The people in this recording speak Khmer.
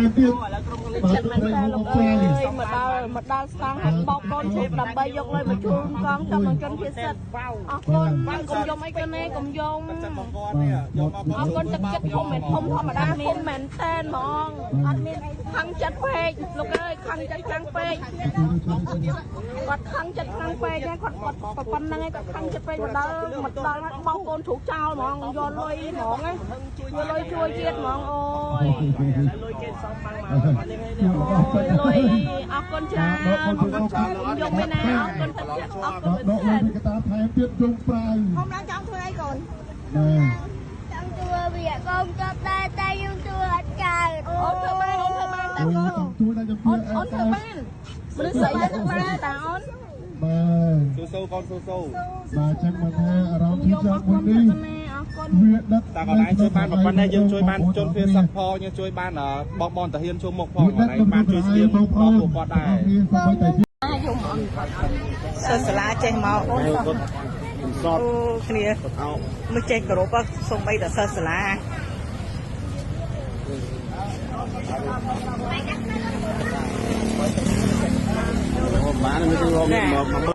មទៀតបាទ ចិត្តមែនតើលោកអើយមកដល់មកដល់ស្តង់ហាក់បោកកូនឈប់ដើម្បីយកលុយមកជួនកងចំនឹងជនភៀសសិទ្ធអរគុណកុំយំអីកណែកុំយំអរគុណទឹកចិត្តធំមិនធំធម្មតាធំមែនតែនហ្មងអត់មានខឹងចិត្តពេកលោកអើយខឹងចិត្តខ្លាំងពេកគាត់ខឹងចិត្តខ្លាំងពេកគាត់គាត់ប៉ុណ្្នឹងឯងគាត់ខឹងចិត្តពេកមកដល់មកដល់បោកកូនជ្រូកចោលហ្មងយកលុយហ្មងយកលុយជួយជាតិហ្មងអូយ លុយគេសំបាំងមកនេះ អូយលុយអរគុណច្រើនអរគុណច្រើនយកមែនណាអរគុណទឹកចិត្តអរគុណ ដកលុយពីកតាថែមទៀតជុំប្រាវ ខ្ញុំឡើងចង់ធ្វើអីកូន ចង់ធ្វើវាកូនចប់ដែរតែខ្ញុំធ្វើអត់កើត អូនធ្វើបានអូនធ្វើបានតាកូន ចង់ជួយដែរចង់ជួយ អូនធ្វើបានមនុស្សស្រីធ្វើបានតាអូន បាទ ស៊ូស៊ូកូនស៊ូស៊ូ បាទចឹងមកថាអារម្មណ៍ที่ចង់មួយនេះ អរគុណ វាដឹក តាកន្លែងជួយបានប៉ុណ្ណេះយើងជួយបានជនភៀសសឹកផងយើងជួយបានបងបងតាហ៊ានជួមុខផងកន្លែងបានជួយស្បៀងដល់ពួកគាត់ដែរ សិស្សសាលាចេះមកអូគ្នាមិនចេះគោរពសូម្បីតែសិស្សសាលា បានមិនរងមក